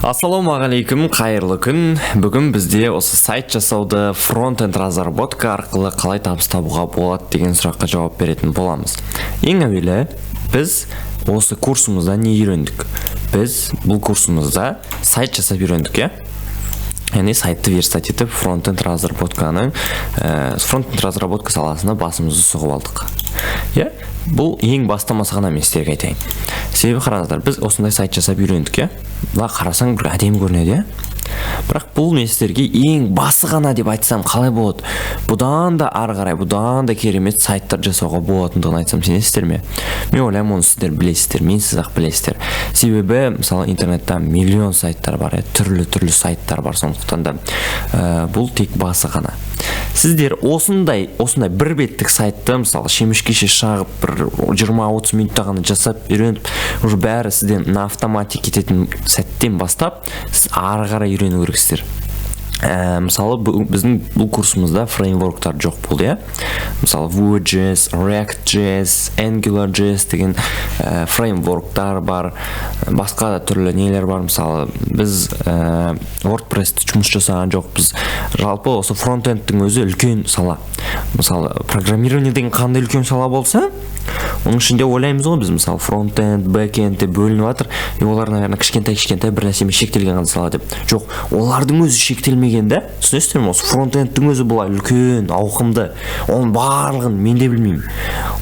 Ассалаумағалейкум, қайырлы күн. Бүгін бізде осы сайт жасауды фронт-энд разработка арқылы қалай табыс табуға болады деген сұраққа жауап беретін боламыз. Ең әуелі біз осы курсымызда не үйрендік? Біз бұл курсымызда сайт жасап үйрендік, иә? Яғни сайтты верстать етіп, фронт-энд разработканың фронт-энд разработка саласына басымызды сұғып алдық. Иә? Бұл ең бастамасы ғана, мен сіздерге айтайын. Себебі қараңыздар, біз осындай сайт жасап үйрендік, иә? Былай қарасаң бір әдемі көрінеді, иә? Бірақ бұл мен сіздерге ең басы ғана деп айтсам қалай болады? Бұдан да ары қарай, бұдан да керемет сайттар жасауға болатындығын айтсам сенесіздер ме? Мен ойлаймын, оны сіздер білесіздер, менсіз ақ білесіздер. Себебі мысалы интернетте миллион сайттар бар, иә? Түрлі-түрлі сайттар бар, сондықтан да бұл тек басы ғана. Сіздер осындай бір беттік сайтты мысалы шемішкеше шағып бір 20-30 минутта ғана жасап үйреніп, уже бәрі сізден на автомате кететін сәттен бастап сіз ары қарай үйрену керексіздер. Мысалы біздің бұл курсымызда фреймворктар жоқ болды, иә? Мысалы Vue.js, React.js, Angular.js деген фреймворктар бар, басқа да түрлі нелер бар. Мысалы біз WordPress-те жұмыс жасаған жоқпыз. Жалпы осы фронтендтің өзі үлкен сала. Мысалы программирование деген қандай үлкен сала болса, оның ішінде ойлаймыз ғой біз, мысалы фронтенд, бэкенд деп бөлініп жатыр, и олар, наверное, кішкентай-кішкентай бір нәрсемен шектелген ғана сала деп. Жоқ, олардың өзі шектелмеген да, түсінесіздер ме? Осы фронтендтің өзі былай үлкен, ауқымды. Оның барлығын мен де білмеймін.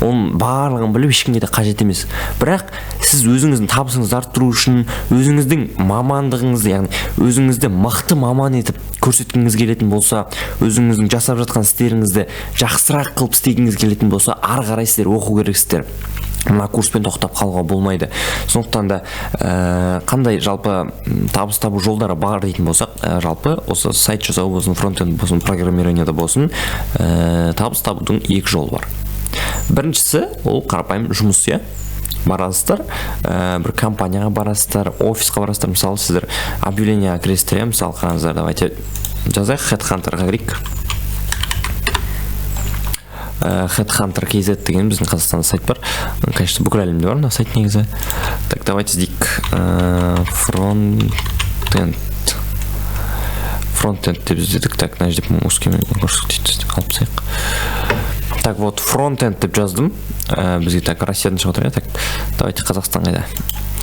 Оның барлығын біліп ешкімге де қажет емес. Бірақ сіз өзіңіздің табысыңызды арттыру үшін, өзіңіздің мамандығыңызды, яғни өзіңізді мықты маман етіп көрсеткіңіз келетін болса, өзіңіздің жасап жатқан істеріңізді жақсырақ қылып істегіңіз келетін болса, ары қарай сіздер оқу керексіздер. Мына курспен тоқтап қалуға болмайды. Сондықтан да қандай жалпы табыс табу жолдары бар дейтін болсақ, жалпы осы сайт жасау болсын, фронтенд болсын, программированияда болсын, табыс табудың екі жолы бар. Біріншісі ол қарапайым жұмыс, иә? Барасыздар, бір компанияға барасыздар, офисқа барасыздар. Мысалы сіздер объявлениеға кіресіздер, иә? Мысалы қараңыздар, давайте жазайық, HeadHunter-ға кірейік. Headhunter KZ деген біздің Қазақстанда сайт бар. Конечно, бүкіл әлемде бар мына сайт негізі. Так, давайте іздейік. Фронтенд. Фронтенд деп іздедік. Так, мына жерде узкий дейді, алып тастайық. Так, вот фронтенд деп жаздым. Бізге так Россиядан шығып отыр, иә? Так, давайте Қазақстан қайда?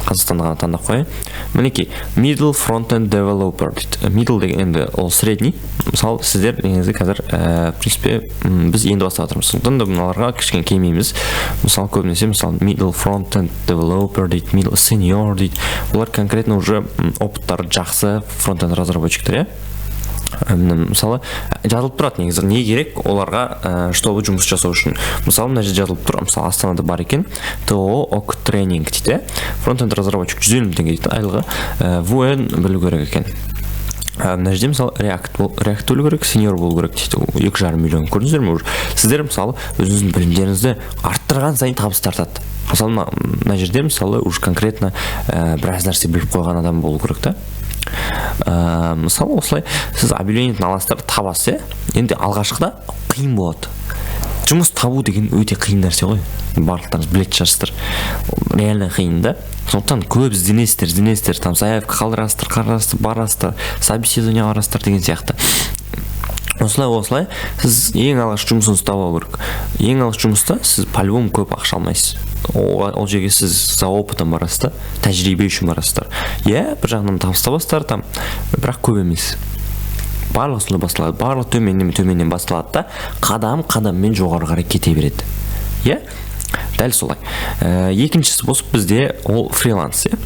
Қазақстанды ғана таңдап қояйын. Мінекей, middle frontend developer дейді. Middle деген енді ол средний. Мысалы сіздер негізі қазір, в принципе, біз енді бастап жатырмыз. Сондықтан да мыналарға кішкене келмейміз. Мысалы көбінесе мысалы middle frontend developer дейді, middle senior дейді. Олар конкретно уже опыттары жақсы фронтенд разработчиктер, иә? Мысалы жазылып тұрады негізі не керек оларға, чтобы жұмыс жасау үшін. Мысалы мына жерде жазылып тұр, мысалы Астанада бар екен, ТО ОК тренинг дейді, фронтенд разработчик 150 000 теңге дейді айлығы, Vue білу керек екен. Мына жерде мысалы React білу керек, сеньор болу керек дейді, 2,5 миллион. Көрдіңіздер ме, уже сіздер мысалы өзіңіздің білімдеріңізді арттырған сайын табыс тартады. Мысалы мына жерде мысалы уже конкретно біраз нәрсе біліп қойған адам болу керек та. Мысалы осылай сіз объявлениені аласыздар, табасыз, иә? Енді алғашқыда қиын болады. Жұмыс табу деген өте қиын нәрсе ғой, барлықтарыңыз білетін шығарсыздар, реально қиын да. Сондықтан көп ізденесіздер, ізденесіздер, там заявка қалдырасыздар, қарасыздар, барасыздар, собеседование барасыздар деген сияқты. Осылай сіз ең алғаш жұмысыңызды таба алу керек. Ең алғаш жұмыста сіз по-любому көп ақша алмайсыз. Ол жерге сіз за опытом барасыз да, тәжірибе үшін барасыздар, иә? Бір жағынан табыс табасыздар там, бірақ көп емес. Барлығы солай басталады, барлығы төменнен төменнен басталады да, қадам қадаммен жоғары қарай кете береді, иә? Дәл солай. Екіншісі болса бізде ол фриланс, иә?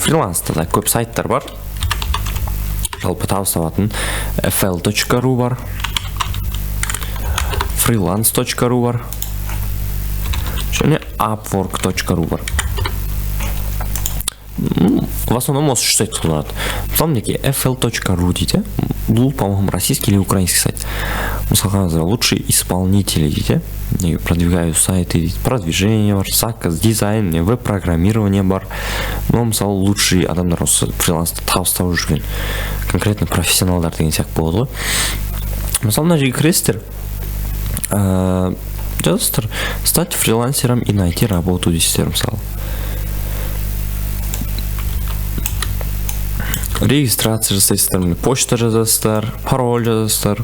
Фриланста да көп сайттар бар жалпы табыс табатын. fl.ru бар, freelance.ru бар және upwork.ru бар. В основном осы үш сайт қолданады. Мысалы мінекей fl.ru дейді, бұл, по моему, российский или украинский сайт. Мысалы қараңыздар, лучшие исполнители дейді, не продвигаю сайты дейді, продвижение бар, заказ, дизайн, не веб программирование бар. Но мысалы лучший адамдар осы фриланста табыс тауып жүрген конкретно профессионалдар деген сияқты болады ғой. Мысалы мына жерге кіресіздер, жазасыздар «стать фрилансером и найти работу» дейсіздер. Мысалы Регистрация жасайсыздар, міне, почта жазасыздар, пароль жазасыздар.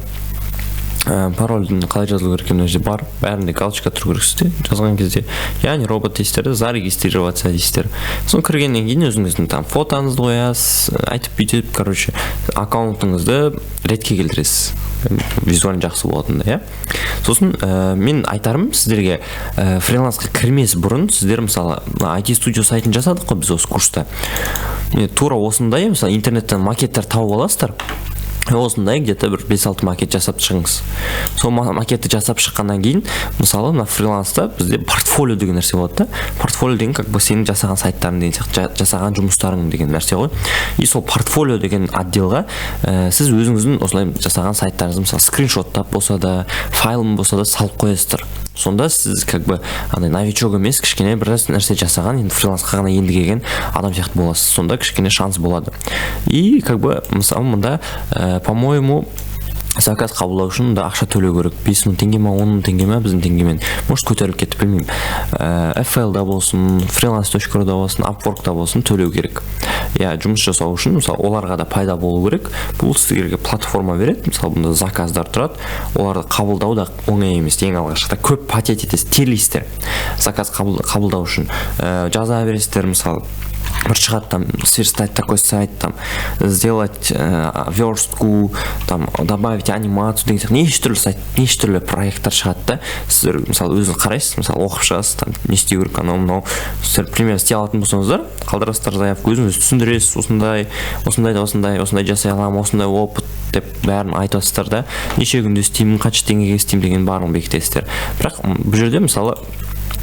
Парольдің қалай жазылу керек екені мына жерде бар, бәрінде галочка тұру керек сізде жазған кезде. «Я не робот» дейсіздер де, «Зарегистрироваться» дейсіздер. Сосын кіргеннен кейін өзіңіздің там фотоңызды қоясыз, айтып, бүйтіп, короче, аккаунтыңызды ретке келтіресіз, визуально жақсы болатындай, иә. Сосын мен айтарым сіздерге, фрилансқа кірмес бұрын сіздер, мысалы, мына IT студио сайтын жасадық қой біз осы курста. Міне, тура осындай, мысалы, интернеттен макеттер тауып аласыздар. Осындай где-то бір 5-6 макет жасап шығыңыз. Сол макетті жасап шыққаннан кейін, мысалы, мына фриланста бізде портфолио деген нәрсе болады да. Портфолио деген как бы сенің жасаған сайттарың деген сияқты, жасаған жұмыстарың деген нәрсе ғой. И сол портфолио деген отделға сіз өзіңіздің осылай жасаған сайттарыңызды, мысалы, скриншоттап болса да, файлын болса да салып қоясыздар. Сонда сіз как бы андай новичок емес, кішкене біраз нәрсе жасаған, енді фрилансқа ғана енді келген адам сияқты боласыз. Сонда кішкене шанс болады. И как бы, мысалы, мында по-моему, заказ қабылдау үшін мында ақша төлеу керек, 5000 теңге ма, 10 000 теңге ма, біздің теңгемен, может, көтеріліп кетті, білмеймін. FL-да болсын, freelance.ru-да болсын, Upwork-та болсын, төлеу керек, иә, жұмыс жасау үшін. Мысалы, оларға да пайда болу керек, бұл сіздерге платформа береді. Мысалы, бұнда заказдар тұрады, оларды қабылдау да оңай емес. Ең алғашқыда көп потеть етесіз, терлейсіздер заказ қабылдау үшін. Жаза бересіздер, мысалы, бір шығады там сверстать такой сайт, там сделать верстку, там добавить анимацию деген сияқты, неше түрлі сайт, неше түрлі проекттер шығады да. Сіздер, мысалы, өзіңіз қарайсыз, мысалы, оқып шығасыз, там не істеу керек, анау мынау. Сіздер примерно істей алатын болсаңыздар, қалдырасыздар заявка, өзіңіз түсіндіресіз, осындай, осындай да, осындай, осындай жасай аламын, осындай опыт деп бәрін айтасыздар да, неше күнде істеймін, қанша теңгеге істеймін деген барлығын бекітесіздер. Бірақ бұл жерде, мысалы,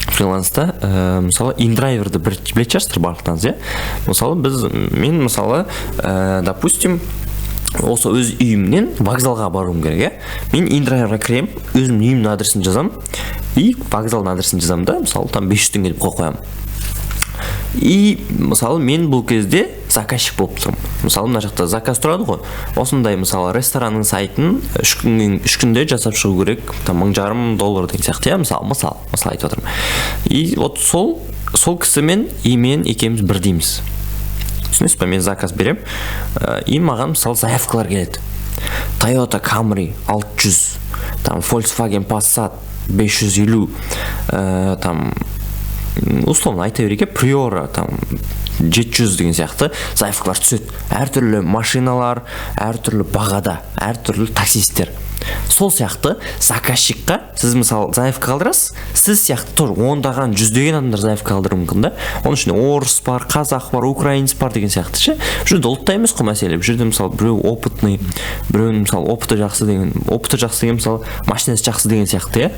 фриланста мысалы, индрайверді білетін шығарсыздар барлықтарыңыз, иә. Мысалы, біз, мен, мысалы, допустим, осы өз үйімнен вокзалға баруым керек, иә. Мен индрайверға кіремін, өзімнің үйімнің адресін жазамын и вокзалдың адресін жазамын да, мысалы, там 500 теңге деп қойып қоямын. И, мысалы, мен бұл кезде заказчик болып тұрмын. Мысалы, мына жақта заказ тұрады ғой, осындай, мысалы, ресторанның сайтын 3 күнде жасап шығу керек, там 1500 доллар деген сияқты, иә. Мысалы, мысал айтып отырмын. И вот сол кісімен и мен екеуміз бірдейміз, түсінесіз ба? Мен заказ беремін, и маған, мысалы, заявкалар келеді: Toyota Camry 600, там Volkswagen Passat 550, там условно айта берейік, иә, Приора там 700 деген сияқты заявкалар түседі. Әртүрлі машиналар, әртүрлі бағада, әртүрлі таксисттер. Сол сияқты заказчикқа сіз, мысалы, заявка қалдырасыз. Сіз сияқты тоже ондаған, жүздеген адамдар заявка қалдыруы мүмкін да. Оның ішінде орыс бар, қазақ бар, украинец бар деген сияқты ше. Бұл жерде ұлтта емес қой мәселе. Бұл жерде, мысалы, біреу опытный, біреуінің, мысалы, опыты жақсы деген, опыты жақсы деген, мысалы, машинасы жақсы деген сияқты,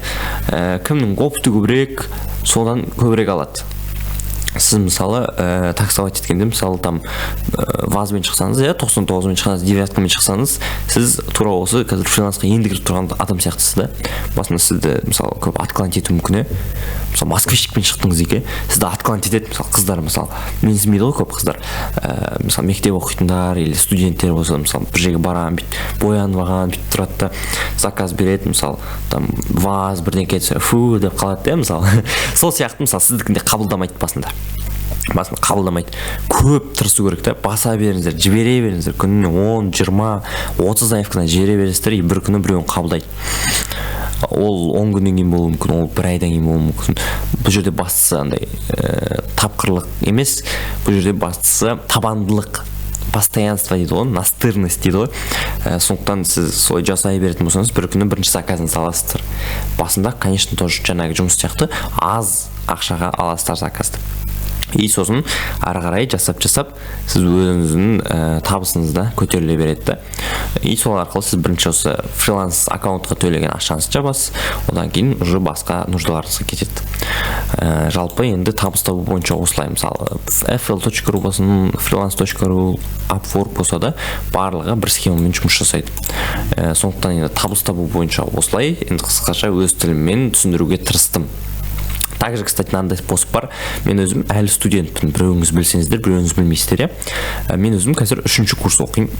иә. Кімнің опыты көбірек, содан көбірек алады. Сіз, мысалы, таксовать еткенде, мысалы, там ВАЗбен шықсаңыз, иә, 99-бен шықсаңыз, девяткамен шықсаңыз, сіз тура осы қазір фрилансқа енді кіріп тұрған адам сияқтысыз да. Басында сізді, мысалы, көп отклонить етуі мүмкін, иә. Мысалы, Москвичпен шықтыңыз дейік, иә, сізді отклонить етеді. Мысалы, қыздар, мысалы, менсінбейді ғой көп қыздар. Мысалы, мектеп оқитындар или студенттер болса, мысалы, бір жерге барамын, бүйтіп боянып алған, бүйтіп тұрады да, заказ береді, мысалы, там ВАЗ бірдеңке десе, фу деп қалады да. Мысалы, сол сияқты, мысалы, сіздікін де қабылдамайды басында, басында қабылдамайды. Көп тырысу керек та. Баса беріңіздер, жібере беріңіздер, күніне 10, 20, 30 заявкадан жібере бересіздер. И бір күні біреуін қабылдайды. Ол 10 күннен кейін болуы мүмкін, ол бір айдан кейін болуы мүмкін. Бұл жерде бастысы андай тапқырлық емес, бұл жерде бастысы табандылық, постоянство дейді ғой, настырность дейді ғой. Сондықтан сіз солай жасай беретін болсаңыз, бір күні бірінші заказыңызды аласыздар. Басында, конечно, тоже жаңағы жұмыс сияқты аз ақшаға аласыздар заказды. И сосын ары қарай жасап жасап сіз өзіңіздің табысыңыз да көтеріле береді да. И сол арқылы сіз бірінші осы фриланс аккаунтқа төлеген ақшаңызды жабасыз, одан кейін уже басқа нуждаларыңызға кетеді. Жалпы енді табыс табу бойынша осылай. Мысалы, fl.ru болсын, freelance.ru, Upwork болса да, барлығы бір схемамен жұмыс жасайды. Сондықтан енді табыс табу бойынша осылай енді қысқаша өз тіліммен түсіндіруге тырыстым. Также, кстати, мынандай способ бар. Мен өзім әлі студентпін, біреуіңіз білсеңіздер, біреуіңіз білмейсіздер, иә. Мен өзім қазір үшінші курс оқимын,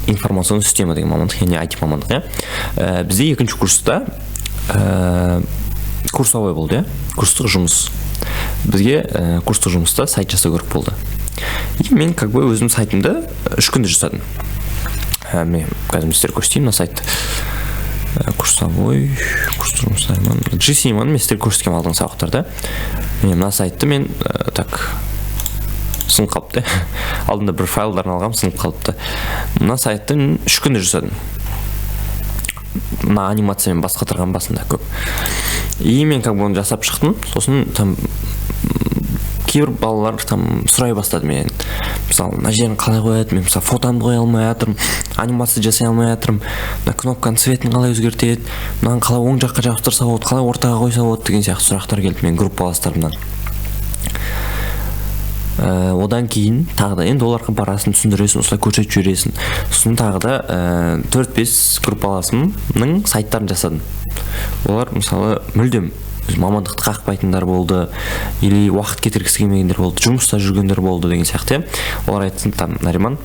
информационный система деген мамандық, яғни IT мамандық, иә. Бізде екінші курста курсовой болды, иә, курстық жұмыс. Бізге курстық жұмыста сайт жасау керек болды. И мен как бы өзім сайтымды 3 күнде жасадым. Мен қазір сіздерге көрсетейін мына сайтты. Курсовой курс жұмыстарынан G Cinema-ны мен сіздерге көрсеткенмін алдыңғы сабақтарда. Міне, мына сайтты мен так, сынып қалыпты, алдында бір файлдарын алғанмын, сынып қалыпты. Мына сайтты мен 3 күнде жасадым. Мына анимациямен бас қатырған басында көп. И мен как бы оны жасап шықтым. Сосын там кейбір балалар там сұрай бастады менен, мысалы, мына жерін қалай қояды, мен, мысалы, фотомды қоя алмай жатырмын, анимация жасай алмай жатырмын, мына кнопканың цветін қалай өзгертеді, мынаны қалай оң жаққа жабыстырса болады, қалай ортаға қойса болады деген сияқты сұрақтар келді менің группаластарымнан. Одан кейін тағы да енді оларға барасың, түсіндіресің, осылай көрсетіп жібересің. Сосын тағы да 4-5 группаласымның сайттарын жасадым. Олар, мысалы, мүлдем өз мамандықты қақпайтындар болды или уақыт кетіргісі келмегендер болды, жұмыста жүргендер болды деген сияқты, иә. Олар айтсын там: «Нариман,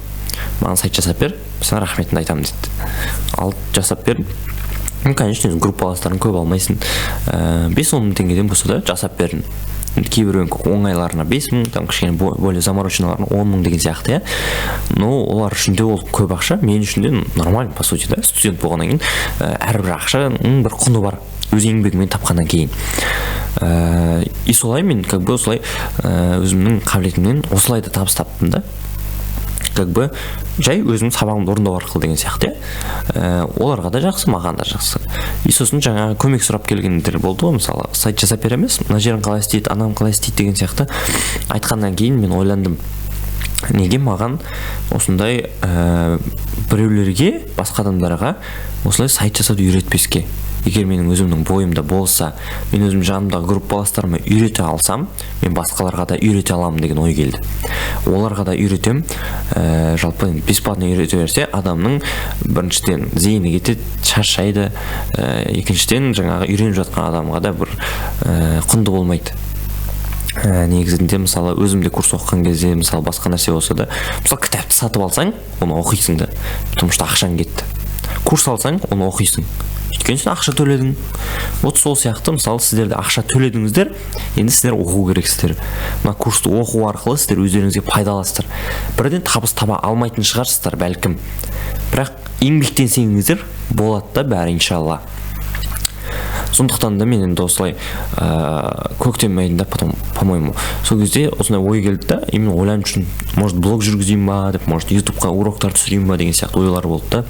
маған сайт жасап бер, саған рахметімді айтамын», — дейді. Ал жасап бердім. Ну, конечно, өзің группаластарың көп алмайсың, 5-10 мың теңгеден болса да жасап бердім. Енді кейбіреуінің оңайларына 5000, там кішкене более замороченныйларына 10 000 деген сияқты, иә. Но олар үшін де ол көп ақша, мен үшін де нормально, по сути да. Студент болғаннан кейін әрбір ақшаның бір құны бар өз еңбегіңмен тапқаннан кейін. И солай мен как бы осылай өзімнің қабілетімнен осылай да табыс таптым да, как бы жай өзімнің сабағымды орындау арқылы деген сияқты, иә. Оларға да жақсы, маған да жақсы. И сосын жаңағы көмек сұрап келгендер болды ғой, мысалы, сайт жасап бере емес, мына жерін қалай істейді, анам қалай істейді деген сияқты. Айтқаннан кейін мен ойландым: неге маған осындай біреулерге, басқа адамдарға осылай сайт жасауды үйретпеске? Егер менің өзімнің бойымда болса, мен өзім жанымдағы группаластарыма үйрете алсам, мен басқаларға да үйрете аламын деген ой келді. Оларға да үйретемін. Жалпы енді бесплатно үйрете берсе, адамның біріншіден зейіні кетеді, шаршайды, екіншіден, жаңағы үйреніп жатқан адамға да бір құнды болмайды. Негізінде, мысалы, өзім де курс оқыған кезде, мысалы, басқа нәрсе болса да, мысалы, кітапты сатып алсаң, оны оқисың да, потому что ақшаң кетті. Курс алсаң, оны оқисың, өйткені сен ақша төледің. Вот сол сияқты, мысалы, сіздер де ақша төледіңіздер, енді сіздер оқу керексіздер. Мына курсты оқу арқылы сіздер өздеріңізге пайда аласыздар. Бірден табыс таба алмайтын шығарсыздар бәлкім, бірақ еңбектенсеңіздер, болады да бәрі, иншалла. Сондықтан да мен енді осылай көктем айында, потом, по моему, сол кезде осындай ой келді да. Именно ойланып жүрдім, может, блог жүргізейін ба деп, может, ютубқа уроктар түсірейін ба деген сияқты ойлар болды да.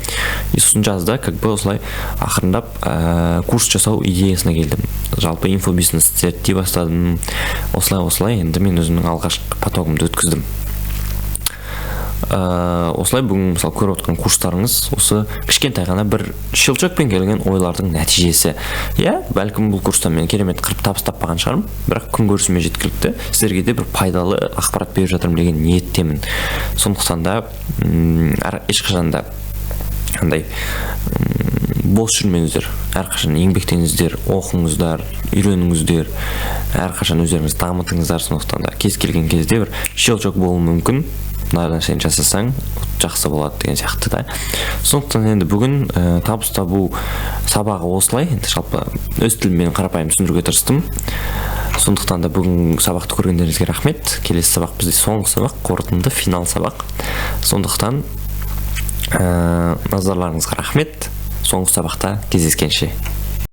И сосын жазда как бы осылай ақырындап курс жасау идеясына келдім. Жалпы инфобизнес зерттей бастадым. Осылай, осылай енді мен өзімнің алғашқы потогымды өткіздім. Осылай бүгін, мысалы, көріп отқан курстарыңыз осы кішкентай ғана бір щелчокпен келген ойлардың нәтижесі, иә. Бәлкім, бұл курстан мен керемет қырып табыс таппаған шығармын, бірақ күнкөрісіме жеткілікті, сіздерге де бір пайдалы ақпарат беріп жатырмын деген ниеттемін. Сондықтан да ешқашан да андай бос жүрмеңіздер, әрқашан еңбектеніңіздер, оқыңыздар, үйреніңіздер, әрқашан өздеріңізді дамытыңыздар. Сондықтан да кез келген кезде бір щелчок болуы мүмкін, мына нәрсені жасасаң, жақсы болады деген сияқты да. Сондықтан енді бүгін табыс табу сабағы осылай енді жалпы өз тіліммен қарапайым түсіндіруге тырыстым. Сондықтан да бүгін сабақты көргендеріңізге рахмет. Келесі сабақ бізде соңғы сабақ, қорытынды, финал сабақ. Сондықтан назарларыңызға рахмет. Соңғы сабақта кездескенше.